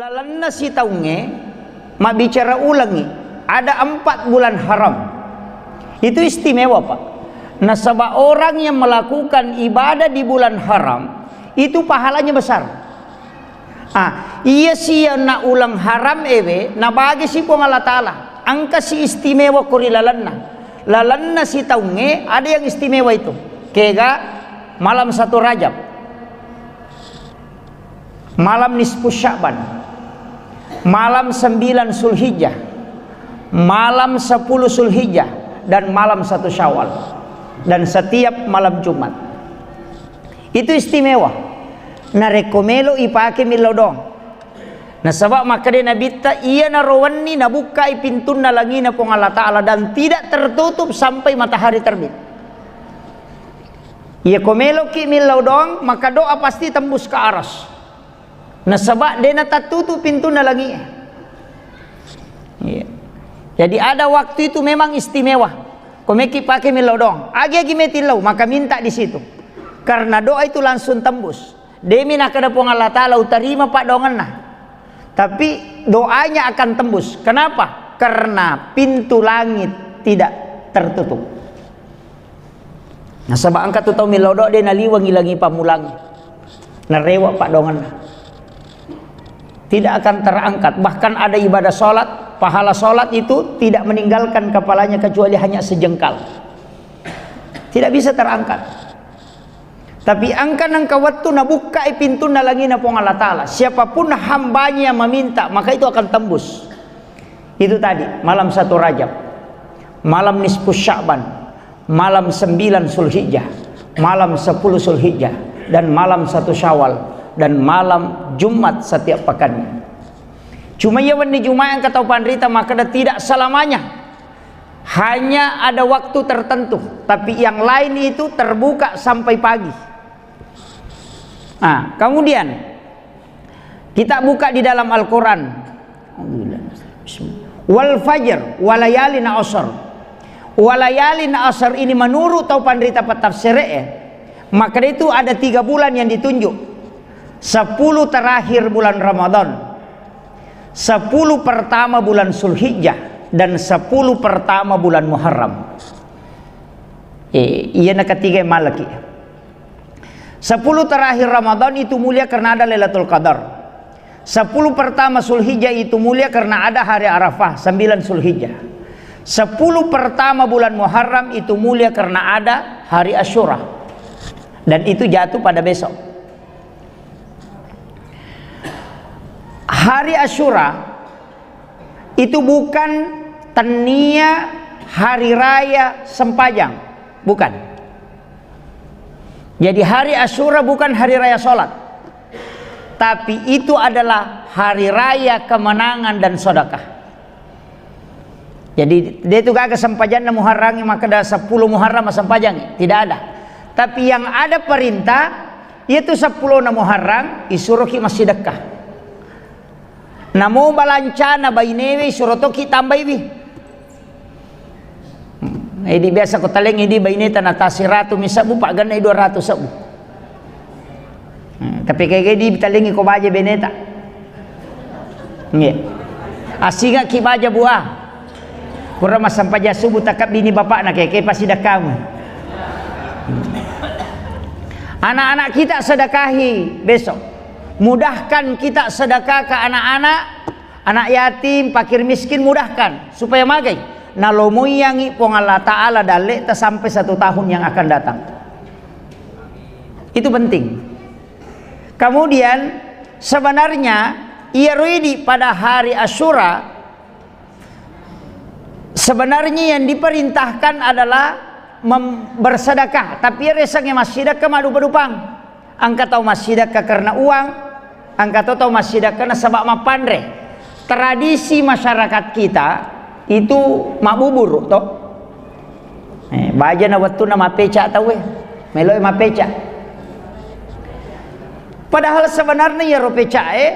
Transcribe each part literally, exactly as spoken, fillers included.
Lalenna sitaungnge, mabbicara ulengngi, ada empat bulan haram. Itu istimewa, Pak. Nasaba orang yang melakukan ibadah di bulan haram, itu pahalanya besar. Ah, iya siya na uleng haram ewe, nabage si Puang Allah Ta'ala. Engka si istimewa ko ri lalenna. Lalenna sitaungnge, ada yang istimewa itu. Kega malam satu Rajab. Malam nisfu Sya'ban, malam sembilan Zulhijjah, malam sepuluh Zulhijjah, dan malam satu Syawal, dan setiap malam Jumat. Itu istimewa. Narekko melo ipake millau doang. Nasaba makkeda Nabitta, iyanaro wenni nabukkai pintunna langina Puang Allah Ta'ala dan tidak tertutup sampai matahari terbit. Iya ko meloki millau doang, maka doa pasti tembus ke aras. Nasaba de natattutu pintunna langi. Iya. Jadi ada waktu itu memang istimewa. Ko meki pake millau doang. Agi-agi meti lau, maka minta di situ. Karena doa itu langsung tembus. Demi nakada Puang Allah Ta'ala utarima paddoangenna. Tapi doanya akan tembus. Kenapa? Karena pintu langit tidak tertutup. Nasaba engka tu tau millau doa de naliwengi langi pammulangi. Narewa paddoangenna. Tidak akan terangkat. Bahkan ada ibadah sholat, pahala sholat itu tidak meninggalkan kepalanya kecuali hanya sejengkal. Tidak bisa terangkat. Tapi engka nengka wettu nabukkai pintunna langina Puang Allah Ta'ala. Siapapun hambanya yang meminta, maka itu akan tembus. Itu tadi, malam satu Rajab, malam nisfu Sya'ban, malam sembilan Zulhijjah, malam sepuluh Zulhijjah, dan malam satu Syawal, dan malam Jumat setiap pekannya. Cuma iya wenni Jumat yang kata panrita, maka tidak selamanya. Hanya ada waktu tertentu, tapi yang lain itu terbuka sampai pagi. Nah, kemudian kita buka di dalam Al-Quran. Wal fajr, walayalin asr. Walayalin asr ini menurut tau panrita petafsir, eh, maka itu ada tiga bulan yang ditunjuk. Sepuluh terakhir bulan Ramadan, sepuluh pertama bulan Zulhijjah, dan sepuluh pertama bulan Muharram. Eh, iya na ketiga malaki. Sepuluh terakhir Ramadan itu mulia karena ada Lailatul Qadar. Sepuluh pertama Zulhijjah itu mulia karena ada hari Arafah, sembilan Zulhijjah. Sepuluh pertama bulan Muharram itu mulia karena ada hari Asyura. Dan itu jatuh pada besok. Hari Asyura itu bukan tennia hari raya sempajang, bukan. Jadi hari Asyura bukan hari raya sholat, tapi itu adalah hari raya kemenangan dan sedekah. Jadi, de tu gaga sempajanna Muharram, maka da sepuluh Muharram sempajangi, tidak ada. Tapi yang ada perintah, yaitu sepuluh na Muharram, isuroki massidekka. Namo balancana bainewe, isuro toki tambaiwi. Hmm, idi biasa ko talengi di baineta na tasiratu mi sebbu, pagganna dua ratus sebbu. Hmm, tapi kege di talengi ko baja beneta. Nggih. Asingaki baja bua. Pura massampaja subuh takkabbini bapakna, keke pasti dakkamu. Anak-anak kita sedekahi besok. Mudahkan kita sedekah ke anak-anak, anak yatim, fakir miskin, mudahkan supaya magai. Nalomoiyangi Puang Allah Ta'ala dalle'ta sampai satu tahun yang akan datang. Itu penting. Kemudian, sebenarnya, iyaro idi pada hari Asyura, sebenarnya yang diperintahkan adalah mem-, bersedekah. Tapi iya resengnge massidekka maddupa-dupang. Engka tau massidekka karena uang, engka to tau massidekka nasaba mappanre. Tradisi masyarakat kita itu mabbuburu to. Eh, bajana wettunna mappeca tauwe, meloe mappeca. Padahal sebenarnya iyaro pecae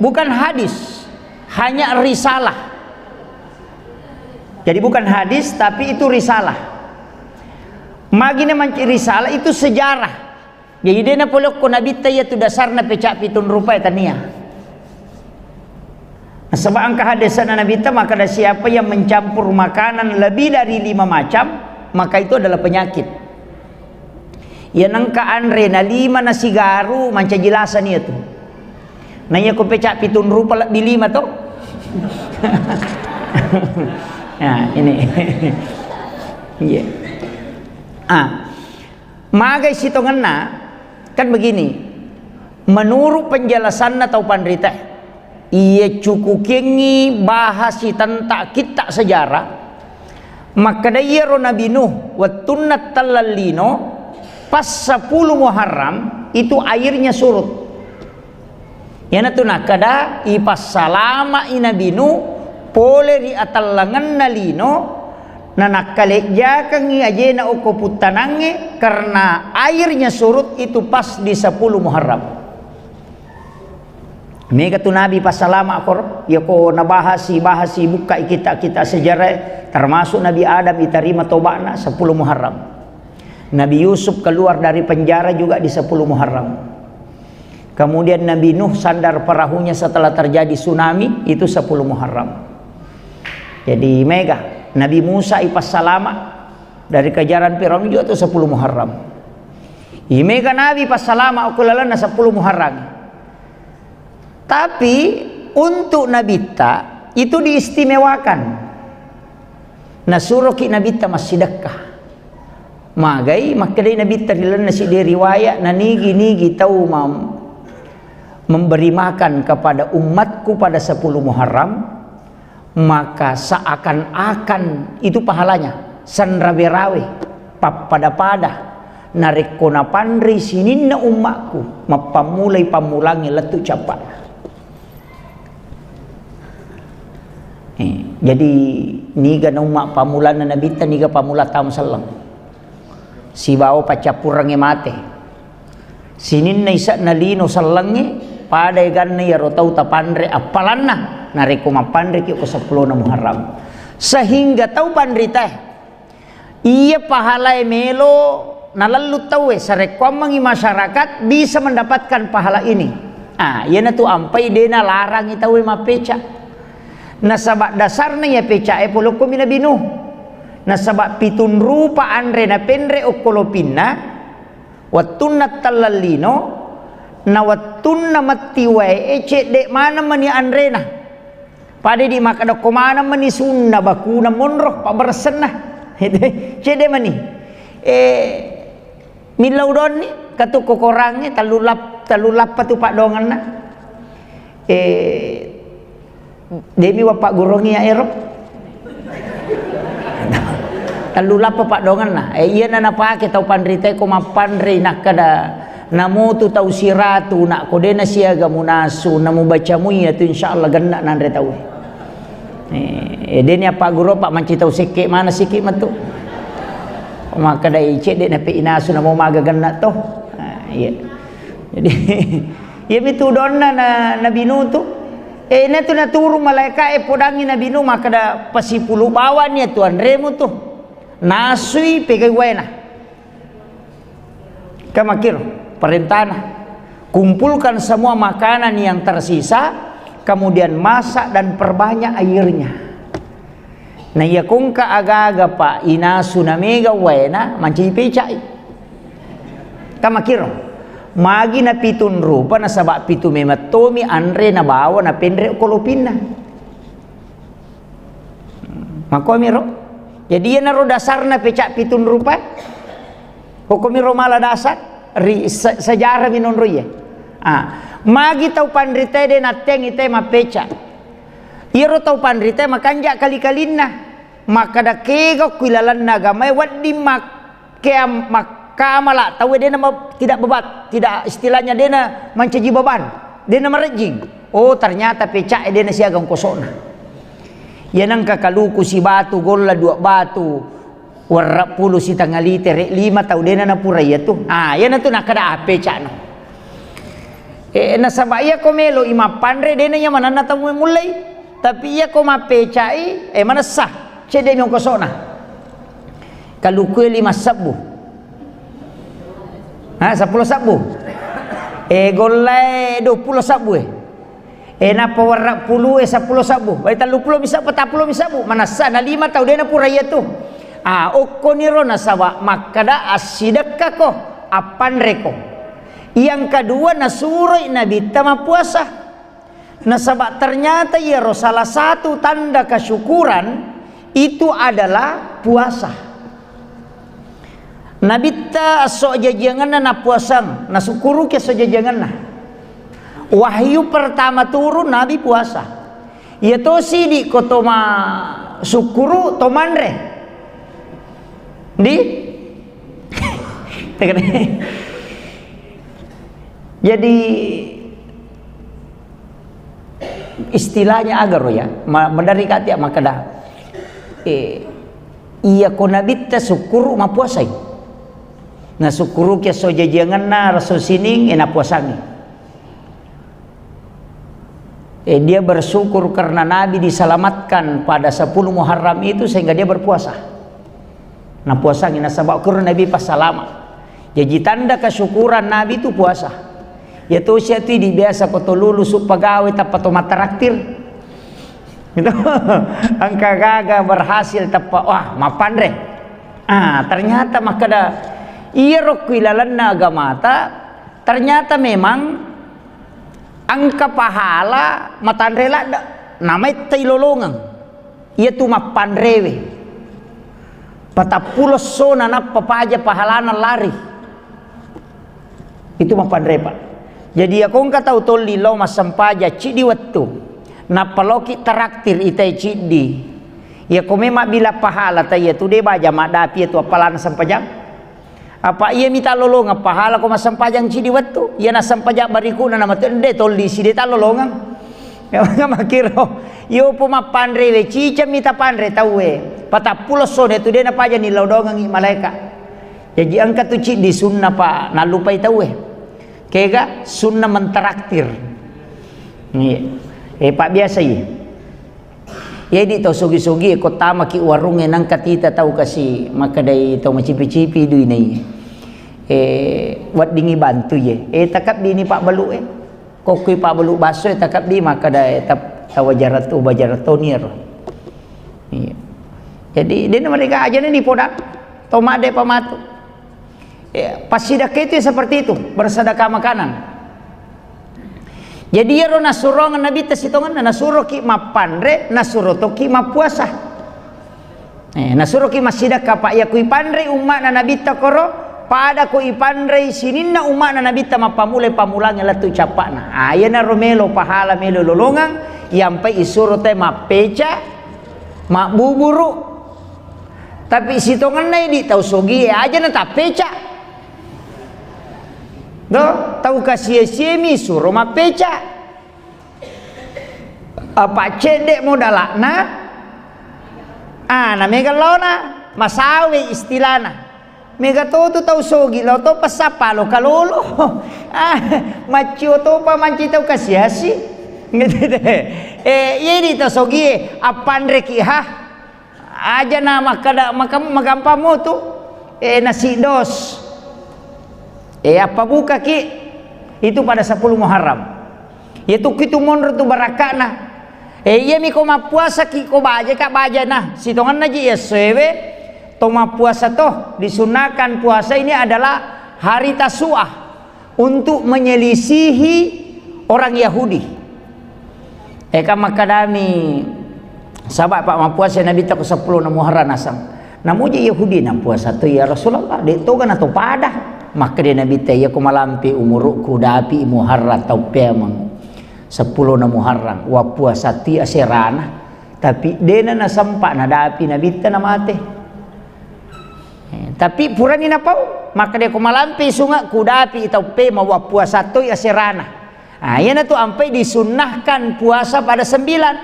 bukan hadis, hanya risalah. Jadi bukan hadis, tapi itu risalah. Magina manci risalah itu sejarah. Jadi de napolokko nabitta iya tu dasarna peca pitung rupae tania. Nasaba engka hadesana Nabitta makkeda, siapa yang mencampur makanan lebih dari lima macam, maka itu adalah penyakit. Iya nengka anre na lima na sigaru, mancaji lasa nia tu. Na iya ko peca pitung rupa lebbi lima to. Nah, ini. Iya. Ah. Magai sitongenna, kan begini, menurut penjelasanna tau panrita, iya cukukengngi bahasi tentang kitta sejarah, makkeda iyaro Nabi Nuh wettunna telleng lino, pas sepuluh Muharram itu airnya surut. Iyanatu nakkeda, ipassalama'i Nabi Nuh pole ri atellengenna lino, nanakkalejjakengngi ajena okko puttanangnge, karena airnya surut itu pas di sepuluh Muharram. Mega tu Nabi passalama' koro, yako nabahasi, bahasi, bukkai kitta-kitta sejarah, termasuk Nabi Adam itarima toba'na sepuluh Muharram. Nabi Yusuf keluar dari penjara juga di sepuluh Muharram. Kemudian Nabi Nuh sandar perahunya setelah terjadi tsunami, itu sepuluh Muharram. Jadi mega, Nabi Musa ipassalama' dari kejaran Firaun juga itu sepuluh Muharram. I mega Nabi passalama' okko lalenna sepuluh Muharram. Tapi untuk Nabitta itu diistimewakan. Nasuroki Nabitta massidekka. Magai, makkedai Nabitta ri lalenna siddi riwaya, nanigi-nigi tau mam-, memberi makan kepada umatku pada sepuluh Muharram, maka seakan-akan itu pahalanya, sanrawe-rawe, pappada-pada, narekko napanrei sininna ummakku, mappammulai pammulangnge lettu cappa'na. Eh, jadi niga na umma pammulanna Nabitta, niga pammula tau selleng. Sibawa paccappurengnge mate. Sininna ise'na lino sellengnge, pada eganna iyaro tau tapanre appalanna, narekko mappanreki ko seppulona Muharram. Sehingga tau panritae, iya pahalae melo nalellu tauwe, sarekkoammengngi masyarakat bisa mendapatkan pahala ini. Ah, iyanatu ampai de nalarangi tauwe mappeca. Nasaba dasarna iya pecae polokkomi Nabi Nuh. Nasaba pitung rupa anre napenre okko lopinna, wettunna telleng lino, na wettunna metti wae, cedde maneng mani anrena. Pada di makkeda ko maneng mani sunna bakuna monro pabberessenna. Cedde mani. Eh, millau donni, katu kokorangnge, tellu lap-, tellu lappa tu paddoangenna. Eh, Demi wappaggurungngi ya ero. Tellu lappa paddoangenna. Eh, iyana napake tau panritae ko mappanrei nakkeda, namutu tau siratu, nakko de nasiaga munasu, namubaca mui, iyatu insyaallah genna nanre tau. Eh, eh, deni appagguru, Pak, manci tau sekke mana siki metu. Makkedai cedde nape inasu namo maga genna to. Ah, iya. Jadi, iyamitu donna na, Nabi Nuh tu. Eh, natu naturu malaeka e podangi Nabi Nuh, makkeda, "Pasipulu bawani atu anremu tu. Nasui pegai waena." Kamakiro perintana. Kumpulkan semua makanan yang tersisa, kemudian masak dan perbanyak airnya. Na iya kongka aga-aga, Pak, inasu na mega waena, mancaji pecai. Kamakiro. Magi na pitung rupa, nasaba pitu memettomi anre nabawa napenre ko lopinna. Makkomiro. Jadi iyanaro dasarna peca pitung rupa. Hukumiro mala dasar ri se-, sejarah minonro iya. Ah, magi tau panritae de nattengi te mappeca. Iyaro tau panritae makanja kali-kalinna. Makkeda kega ku ilalenna agamae wedding mak-, kea-, makkamala tau dena ma-, tidak bebat, tidak, istilahnya dena mancaji beban, dena marejjing. Oh, ternyata peca dena siaga ongkosona. Iya nengka kaluku sibatu, golla dua batu, werra pulu sitengah litere, lima tau dena napura iya tu. Ah, iyana tu nakkeda, ah, pecano. Eh, nasaba iya ko melo i mappanre, dena iya manenna tau mullei. Tapi iya ko mappecai, eh, manessa. Cedde mi ongkosona. Kaluku e lima sebbu. Ha, seppulo sebbu. Eh, golla e dua puluh sebbu e. E, nappa werra pulu e seppulo sabbu. Bai tellu pulo mi sabbu, patappulo mi sabbu. Manessa na lima tau de' napura iyatu. Ah, okkoniro nasaba makkeda assidekkako, appanreko. Yang kedua, nasuroi Nabitta mappuasa. Nasaba ternyata iyaro salah satu tanda kesyukuran itu adalah puasa. Nabitta esso jajiangenna napuasang, nasukkuruki esso jajiangenna. Wahyu pertama turun, Nabi puasa. Iya tosi di ko to ma sukkuru, to manre. Di? Jadi, istilahnya agaro ya, ma-, maderri kati makkeda, eh, iya ko Nabitta sukkuru mappuasai. Nasukkuruki esso jajiangenna, resso sining, eh, napuasangi. Eh, dia bersyukur karena Nabi diselamatkan pada sepuluh Muharram itu sehingga dia berpuasa. Napuasangi nasaba kuro Nabi passalama. Jaji tanda kesyukuran Nabi itu puasa. Ya to sia tu di biasa ko to lulusu pegawai tappa to matraktir. Gitu. Engka gaga berhasil tappa, wah, mappanre. Ah, ternyata makkeda iyaro ku ilalenna agamata, ternyata memang engka pahala matanre ladde. Namaitta ilolongeng. Iyatu mappanrewe. Patappulo essona nappa paja pahalana lari. Itu mappanre, Pak. Jadi, iyako engka tau tolli lao massempajang ciddi wettu, nappa laoki traktir itai ciddi. Iyako memang bila pahala, ta iyatu de baja maddapi iyatu appalana sempajang. Apa iya mita lolongeng pahala ko massempajang ciddi wettu? Iya nassempajang barikuna namatu de tolli si de tallolongeng. Makiro, yopo mappanrewe, ciceng mita panre tauwe. Patappulo essona tu de napaja nilodongengi malaeka. Jaji engka tu ciddi sunna pa nallupai tauwe. Kega sunna mentraktir. Iya. Eh, Pak, biasa iya. Jadi tau sogi-sogi ko tamaki warungnge nangka tita tau kasi makkedai tau macipi-cipi duinai. Eh, weddingi bantu ye. Eh, takabbi ni Pak Balu e. Kokkui Pak Balu basso e takabbi makkeda e tap-, tau wajarat-, wajaratoni ero. Iya. Jadi, dena mereka aja ni podang. Tau made pamatu. Ya, passidakka itu seperti itu, bersedekah makanan. Jadi, iyaro nasurongeng Nabitta sitongenna, nasuroki mappanre, nasuro toki mappuasa. Eh, nasuroki massidakka, Pak, iya ku ipanrei umma'na Nabitta koro, pada ko ipanrei sininna umma'na Nabitta mappammulai pammulangnge lettu cappa'na. Ah, iyanaro melo pahala, melo lolongeng, iyampai isuro te mappeca, mabbuburu. Tapi sitongenna idi tau sogie aja na tappeca. Do, tau kasie-siemi suro mappeca. Apa cedde modalakna? Ah, na mega laona, masawe istilana. Mega to tu tau sogi lao to pessappa lo kalolo. Ah, maccio topa manci tau kasiasi. Eh, iye di tau sogie, appanreki ha. Aja na makkada, maka-, magampang mo tu, eh, nasi dos. Eh, appabukaki itu pada sepuluh Muharram. Iya tu kitu monro tu barakka'na. Eh, iyami ko mappuasaki ko baja ka baja na. Sitongenna ji essoewe to mappuasa to. Disunahkan puasa ini adalah hari Tasu'ah. Untuk menyelisihi orang Yahudi. Eka makkadami, saba' pa mappuasa Nabitta ko seppulo na Muharram nasang. Namuji Yahudi, "Napuasa to ya Rasulullah, de' toga na to pada." Makkeda Nabitta, "Iya ko malampe umurukku, dapi Muharram tau peameng seppulo na Muharram, wappuasa ti aserana." Tapi dena nasempa nadapi Nabitta namate. Eh, tapi purani napau, makkeda ko malampe sunga kudapi tau pe mawappuasa toi aserana. Ah, iyanatu ampai disunnahkan puasa pada sembilan.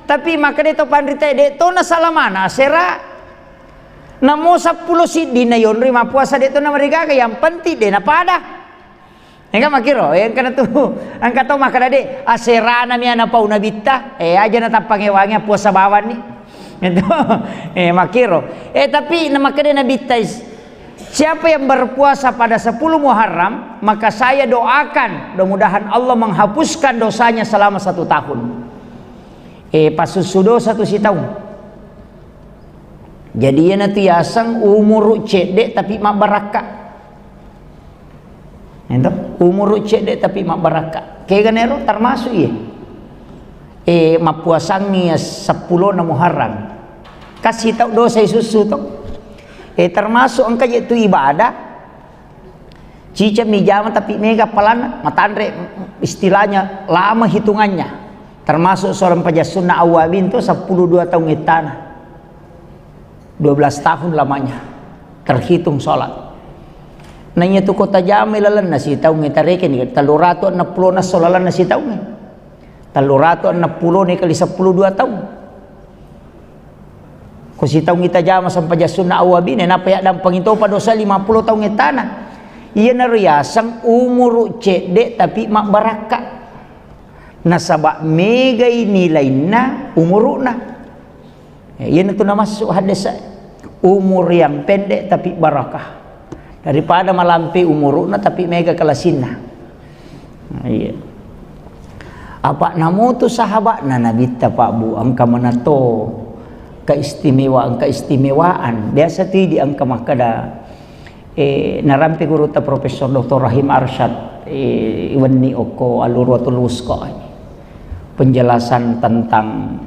Tapi makkeda to panrita de' to nasalamana asera. Namo seppulo siddi na yonri mappuasa de' to namarigaga, yang penting de' napada. Engka makkiro, eh, engka natu, engka to makkeda de', aserana mi ana pau Nabitta, eh, aja na tappangewangi puasa bawanni. Itu, eh, makkiro. Eh, tapi na makkeda Nabitta is-, Siapa yang berpuasa pada sepuluh Muharram, maka saya doakan, mudah-mudahan Allah menghapuskan dosanya selama satu tahun. Eh, pasussu dosa tu sitaung. Jadi, iyanatu yaseng umuru cedde tapi mabbarakka. Ento, umuru cedde tapi mabbarakka. Keganero termasuk iye. Eh, mappuasangi seppulona Muharram. Kasi tau dosa isussu to. Eh, termasuk engka je tu ibadah. Ciceng mi jama tapi mega palanna, matanre, istilahnya lama hitungannya. Termasuk seorang pajassunna awwabin tu sepuluh dua tahun ettana. Dua belas tahun lamanya terhitung sholat. Naiya tu kota jama lalenna sitaung etarekeni, telluratu enneng pulo na esso lalenna sitaung. Telluratu enneng pulo ni kali sepuluh dua tahun. Ko sitaung itajama sempajang sunna awwabine, napa yaddampengi topa dosa lima puluh taung ettana. Iyanaro yaseng umuru cedde tapi mabbarakka. Nasaba megai nilainna umuru'na. Ya, iyanatu namassu haddesa. Umur yang pendek tapi barakah. Daripada malampe umuru'na tapi mega kalasinna. Nah, iya. Apa namutu sahabatna Nabitta, Pak Bu, engka manato keistimewaan-keistimewaan. Biasa tu idi engka makkeda, eh, narampe gurutta Profesor Doktor Rahim Arsyad, eh, wenni okko Al-Urwatul Wusqa. Penjelasan tentang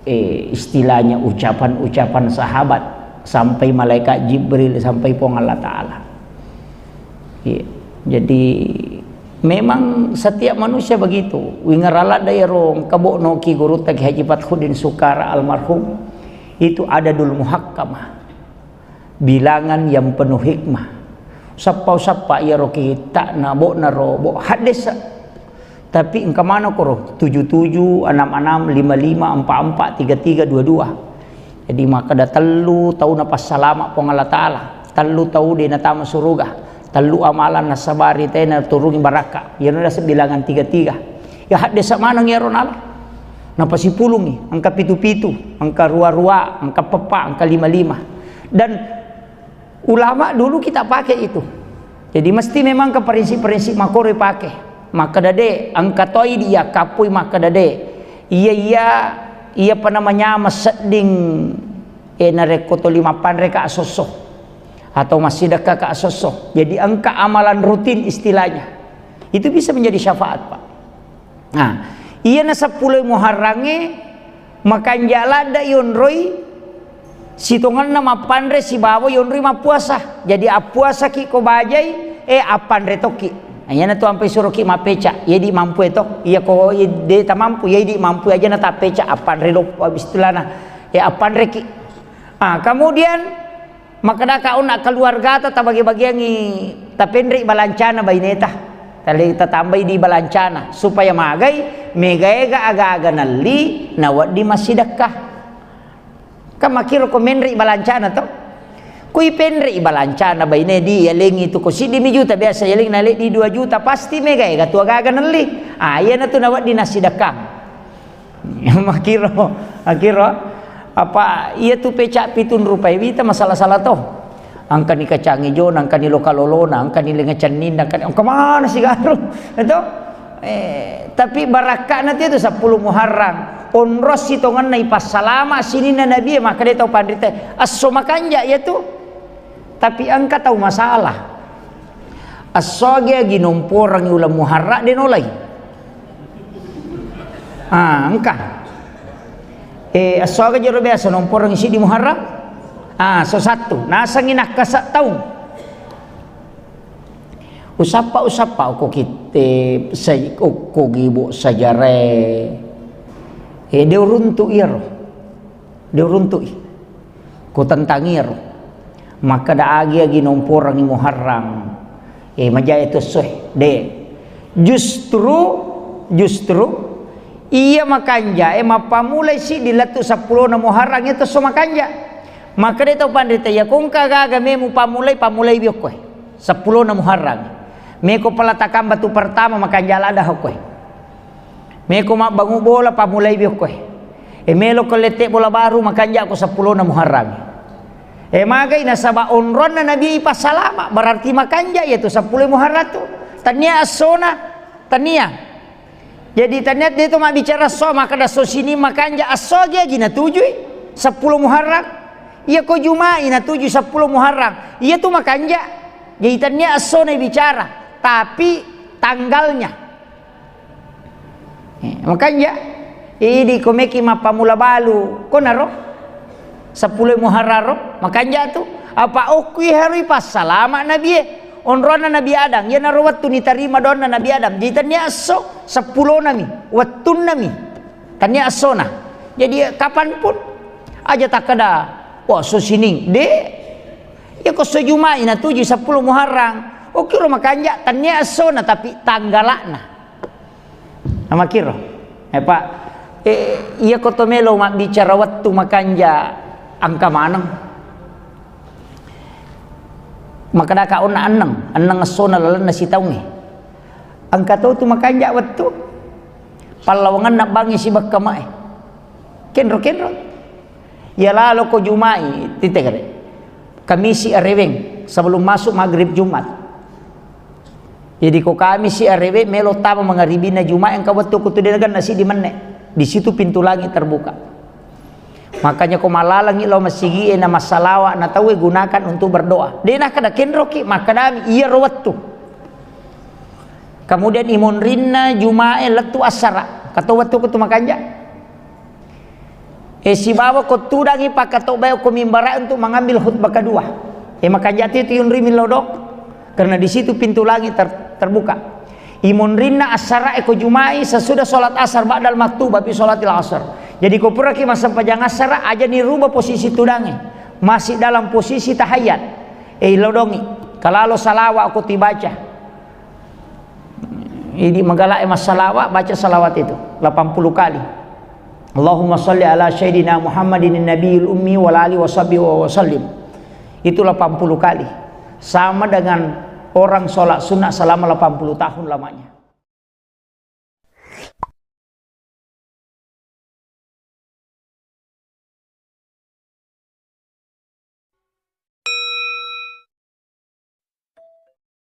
eh, istilahnya ucapan-ucapan sahabat sampai malaikat Jibril, sampai Puang Allah Ta'ala. Iya. Jadi memang setiap manusia begitu. Wingarala daero engka bo'no Ki Gurutta Ki Haji Fathuddin Sukara almarhum, itu adadul muhakkamah. Bilangan yang penuh hikmah. Sappa-sappa iyaro kitta'na bo'na ro bo haddesa. Tapi engka maneng koro tujuh tujuh, enam enam, lima lima, empat empat, tiga tiga, dua dua. Jadi makkeda tellu tau napassalama Puang Allah Ta'ala, tellu tau de natama suruga, tellu amalan nasabari tena turungi barakka. Iyaro naseng bilangan tiga tiga. Ya haddesa maneng iyaro nala. Napasipulungi, engka pitu-pitu, engka rua-rua, engka peppa, engka lima-lima. Dan ulama dulu kita pakai itu. Jadi mesti memang ke prinsip-prinsip makkoro pake. Makkeda de, engka toi dia kapui makkeda de. Iya, iya, iya apa namanya, masedding, eh, narekko toli mappanre ka asosso. Atau massidekka ka asosso. Jadi engka amalan rutin istilahnya. Itu bisa menjadi syafaat, Pak. Nah, iyana seppulo Muharrangnge makanja ladde yonroi sitongenna mappanre sibawa yonroi mappuasa. Jadi appuasaki ko bajai, eh, appanre tokki. Nah, iyana tu ampai suroki mappeca. Iya di mampu to. Iya ko de tamampu, iya di mampu aja na tappeca appanre loppo istilahna. Eh, appanreki. Ah, kemudian makkedaka onna keluargata tabage-bageangi, tapenrei balancana baineta. Tale tatambai di balancana supaya magai megaega aga-aga nelli nawedding massidekka. Kan makkiro ko menrei balancana to. Kui penrei balancana baine di yalengi tu ko siddi mi juta biasa yalengi nale di dua juta pasti megaega tu aga-aga nelli. Ah, iyana tu nawedding nassidekka. Makkiro, makkiro, apa iya tu peca pitung rupai wita masalah-salah to. Engkani kacang ijona, engkani loka lolona, engkani lenga cenninna, engkani, engka mana sigaru, to? Eh, tapi barakkana tu itu seppulo Muharram. Onro sitongenna ipassalama sininna Nabi, maka de tau panrita. Esso makanja iya tu. Tapi engka tau masalah. Esso agi-agi nomporangi uleng Muharram de nolai. Ah, engka. Eh, esso aga jero biasa nomporangi siddi Muharram? Ah, so satu. Nasengi nakkasa taung. Usappa, usappa ko kitte, sai okko gibo sajare. Eh, de uruntu iyaro. De uruntu'i. Ko tentang iyaro. Makkeda agi-agi nomporangi Muharram. Eh, majae tu essoe. De. Justru, justru, iya makanja, eh, mappammulai siddi lettu seppulona Muharram itu esso makanja. Makkeda tau panrita, iya ko engka gaga memu pammulai, pammulai biokkoe. Seppulona Muharram. Meko peletakan batu pertama makanja ladde okkoe. Meko mabbangu bola, pammulai biokkoe. E melo ko lette bola baru, makanja ko seppulona Muharram. Eh, magai nasaba onronna Nabi ipassalama, berarti makanja iya tu seppulo Muharram tu. Tania essona, tania. Jadi tania de to mabbicara esso, makkeda esso sining makanja, esso agi-agi natujui, seppulo Muharram. Iya ko Juma'i natujui seppulo Muharram. Iya tu makanja. Jadi tania essona bicara, tapi tanggalnya. Eh, makanja, idi ko meki mappamula balu, konaro seppulo Muharram ro, makanja tu. Apa okki harui passalama Nabi e, onronna Nabi Adam, iyanaro wettu nitarima doanna Nabi Adam. Jadi tania esso, seppulonami, wettunnami. Tania essona. Jadi kapanpun aja takkeda, wah, esso sining. De, iya ko esso Juma'i natujui seppulo Muharram. Okki ro makanja, tania essona tapi tanggalakna. Namakkiro. Eh, Pak, eh, iya ko to melo mabbicara wettu makanja engka maneng. Makkedaka onna enneng, enneng essona lalenna sitaungnge. Engka to tu makanja wettu. Pallawangenna bangngi sibekka mae. Kenro-kenro. Iya lalo ko Juma'i, titegere. Kamisi areweng sebelum masuk maghrib Jumat. Jadi ko Kamisi arewe melo tama mangaribina Juma'i engka wettu ko tu de naganna siddi menne. Di situ pintu langit terbuka. Makanya ko malalangi lao masigi e na massalawa na tauwe gunakan untuk berdoa. De nakkeda kenroki, makkedami iyaro wettu. Kemudian imonrinna Juma'i lettu assara. Kato wettu ko tu makanja. E, sibawa ko tudangi pakkatobbae ko mimbara untuk mengambil khutbah kedua. E, makanja tu yunrimi lao dong. Karena di situ pintu langit ter-, terbuka. Imonrinna assara e ko Juma'i sesudah sholat asar ba'dal maktubah fi sholatil asar. Jadi ko puraki massempajang assara, aja ni rubah posisi tudangi. Masih dalam posisi tahiyat. E, lao dongi. Kalalo salawa ko tibaca. Idi magala e massalawa, baca salawat itu delapan puluh kali. Allahumma salli ala sayyidina Muhammadin nabiyil ummi wa ala alihi wa sahbihi wa sallim. Itu delapan puluh kali. Sama dengan orang sholat sunnah selama delapan puluh tahun lamanya.